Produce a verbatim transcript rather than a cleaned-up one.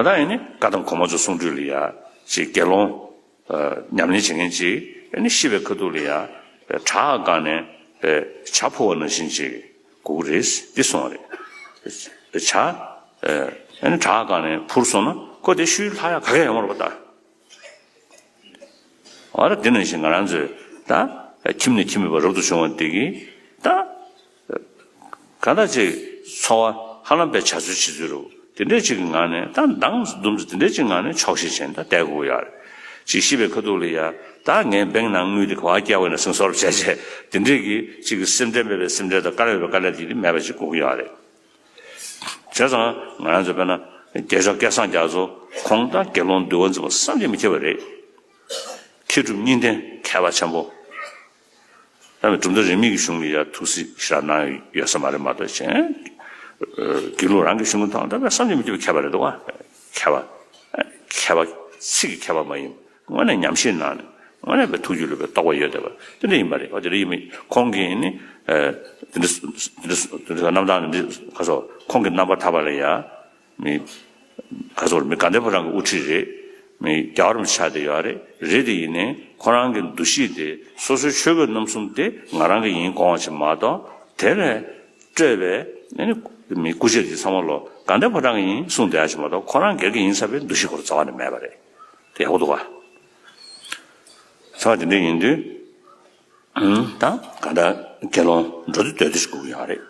ད་ཡིན་ནི་བཀའ་གདམས་གོང་མ་ཚོ་གསུང་སྒྲོས་ལ་ཡ་ཅིག་དགེ་སློང་ཉམས་ལེན་བྱེད་མཁན་ཅིག་ཨ་ནི་ཤི་བའི་ཁ་ཐུག་ལ་ཡ་བྲག་སྒང་ནས་བྱ་འཕུར་བ་ནང་བཞིན་ཅིག་དགོས་ཀྱི་རེད་འདི་གསུངས་པ་རེད། བྱ་ཨ་ནི་བྲག་སྒང་ནས་འཕུར་སོང་ན་ཁོ་དེ་ཤུལ་ལྷག་ཡ་ག་གེ་ཡོང་མ་རེད་པ་ད། འོ་ན་དེ་ནང་བཞིན་ང་རང་ཚོས་ད་ཁྱིམ་ནས་ཁྱིམ་མེད་པར་རབ་ཏུ་བྱུང་བ་འདི་གིས་ད་གང་ལྟར་ཅིག་འཚོ་བ་ཧ་ལམ་པའི་བྱ་རྩོལ་བྱེད་ཚུལ་རུ་དེ་འདྲས་ཅིག་གི་ངང་ནས་ད་མདང་འདུམ་ཚོ་དེ་འདྲས་ཅིག་ངང་ནས་ཆོག་ཤེས་བྱས་ནས་ད་བསྡད་དགོས་ཀྱི་ཡོད་རེད། ཅིག་ཤི་བའི་ཁ་ཐུག་ལ་ཡ་ད་ངའི་བེང་ནང་དངུལ་དེ་ག་བ་བསྐྱལ་བ་ཡིན་ན་སེམས་གསོ་རུ་བྱས་བྱས་དེ་འདྲས་ཀྱི་ཅིག་གི་སེམས་ཁྲལ་མེད་པའི་སེམས་ཁྲལ་དང་དཀའ་ལས་མེད་པའི་དཀའ་ལས་དེ་མེད་པ་ཅིག་དགོས་ཀྱི་ཡོད་རེད། བྱས་ཙང་ང་རང་ཚོ་དཔེར་ན་རྒྱལ་མཆོག་སྐལ་བཟང་རྒྱ་མཚོ་ཁོང་དང་དགེ་སློང་འདུལ་བ་འཛིན་པ་བསམ་གྱིས་མི་ཁྱབ་པ་རེད། མཁས་གྲུབ་གཉིས་ལྡན་མཁས་པ་ཆེན་པོ། ད་ནི་གྲུབ་མཐའ་རིས་མེད་ཀྱི་གཞུང་ལ་ཡ་ཐུགས་སྲས་ཞེ་དྲག་གནང་ཡོད་ས་མ་རེད་མ་གཏོགས་གཞན། དགེ་ལུགས་རང་གི་གཞུང་གི་ཐོག་ད་དཔེ་བསམ་གྱིས་མི་ཁྱབ་པའི་མཁས་པ་རེད་འདུག་བ། མཁས་པ། མཁས་པ། ཚིག་གི་མཁས་པ་མ་ཡིན། དངོས་གནས་ཉམས་ཞིབ་གནང་ནས་དངོས་གནས་པའི་ཐུགས་རྒྱུད་ལ་པའི་རྟོགས་པ་ཡོད་བསྡད་པ་དེ་འདྲ་ཡིན་པ་རེད། འོ་དེ་འདྲ་ཡིན་མིན་ཁོང་གིས་ནི། དེ་འདྲ་དེ་འདྲ་དེ་འདྲ་རྣམ་ཐར་འདི་ག་སོ་ཁོང་གི་རྣམ་པར་ཐར་པ་ལ་ཡ། མི། ག་ཚོད་མི་དགའ་ལྡན་ཕོ་བྲང་གི་དབུ་ཁྲིད་རེད། མི་རྒྱལ་བ་རིན་པོ་ཆེ་ཆགས་བསྡད་ཡོད་རེད། རེད་དེ་ཡིན་ནའི་ཁོ་རང་གི་འདུ་ཤེས་དེ་སོ་སོའི་ཆོས་གོས་རྣམ་གསུམ་དེ་ང་རང་གི་ཡིན་དགོངས་པ་ཞིག་མ་གཏོགས་དེ་ལས་སྤྲོས་པའི་ཨ་ནི་མི་སྐུ་ཆས་དེ་ཚང་མ་ལོ་དགའ་ལྡན་ཕོ་བྲང་གི་ཡིན་གསུངས་བསྡད་ཡ་ཞིག་མ་གཏོགས་ཁོ་རང་སྒེར་གྱི་ཡིན་ས་པའི་འདུ་ཤེས་ཁོ་རང་རྩ་བ་ནས་མེད་པ་རེད། དེ་ཡག་པོ་འདུག་ག་ཚ་བ་དེ་འདྲ་ཡིན་དུས། ད་ག་ད་དགེ་སློང་འགྲོ་དུས་སྡོད་དུས་ཞིག་དགོས་ཀྱི་ཡོད་རེད།